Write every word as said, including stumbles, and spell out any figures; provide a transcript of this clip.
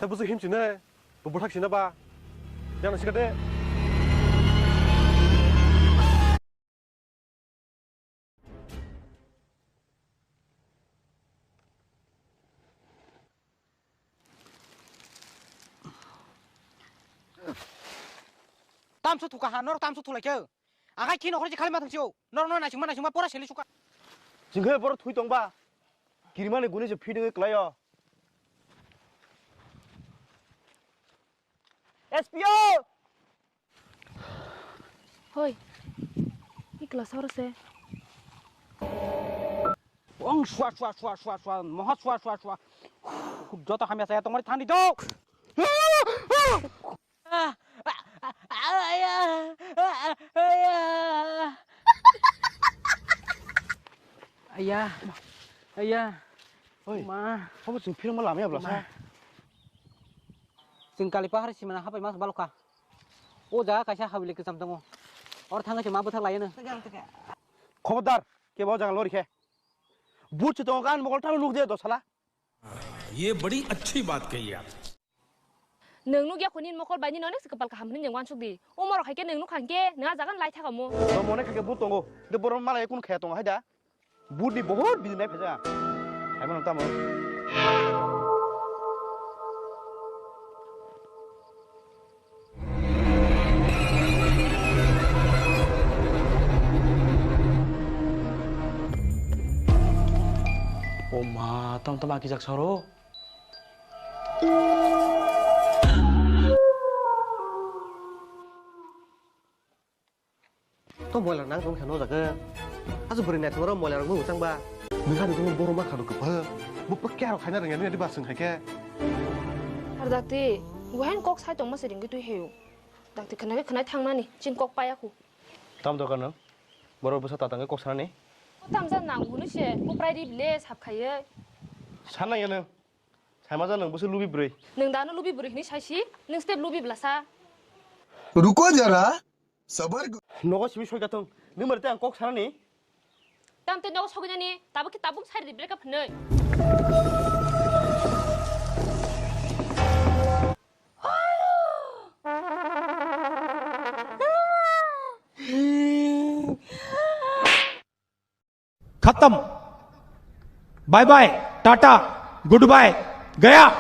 Tei busu him sini, bo bwthak sini ba. Yang sika de. Tamso thuka ha, norok tamso thulai khe. Akai khe nokhorchi khali ma thangsi o. Norok no naisingma naisingma pora seli suka. Jingkhe borok thui tongba. Kirimani guni se feeding khlaio. S P O! Hoi. Ikla sor se. Ong swa swa swa swa swa, moha swa swa swa. Joto hamya saya tongmani thani do. Aya. Aya. Oi, ma. Obo chwng film lama ya blasa. Chwng kali pahar simana hapai mas balokha. O jaga kaisa habili kwcham tongo. Or thangwi se ma bwthak laiyano. Khobordar, kebo o jaga lori khe. But se tongo gan mokol tang nuk de dosala. Ye badi achhi baat kahi aap. Nwng nukya khuni mokol bai nini onek se kwpal kaham hwnwi nwng uansuk di. Umorok hai khe nwng nukha hwnkhe nwng ah jaga lai thaka mu. Bo mone kha khe but tongo. Hwnkhe borok malai kunu khaya tongo hai da. But ni bohor bini nai phaja. Hai mano tamo. O ma, tamo tamo aki jak soro. To moilar nang tong kheno jaga. Asu bwrwi naithok ro moilar rok mung tang ba. Nang ani tong boro ma khano kwpha. Bo pa kya rok khaina rengya ni ba sung hai khe. Ar dakti, guhain kok sai tong ma se ringwi twi heyo. Dakti khna khe khnai thang nani, chin kok paya khu. Tam dokar nang. Boro bwsa tatang khe kok sanani. Tam ja nang hunu se, ko prai ri bile sap khaiye. Sana ya nang. Sai ma ja nang bwsa lubi bwrwi. Nang da no lubi bwrwi hini sai si, nang step lubi blasa. Ruko jara. Sabar. Nogo simi soi kathung. Nung mari tei ang kok sanani. Tam tei nogo sogwi nani. Tabuk khe tabuk sari di break up hinwi. Khatam. Bye bye, tata, goodbye, gaya.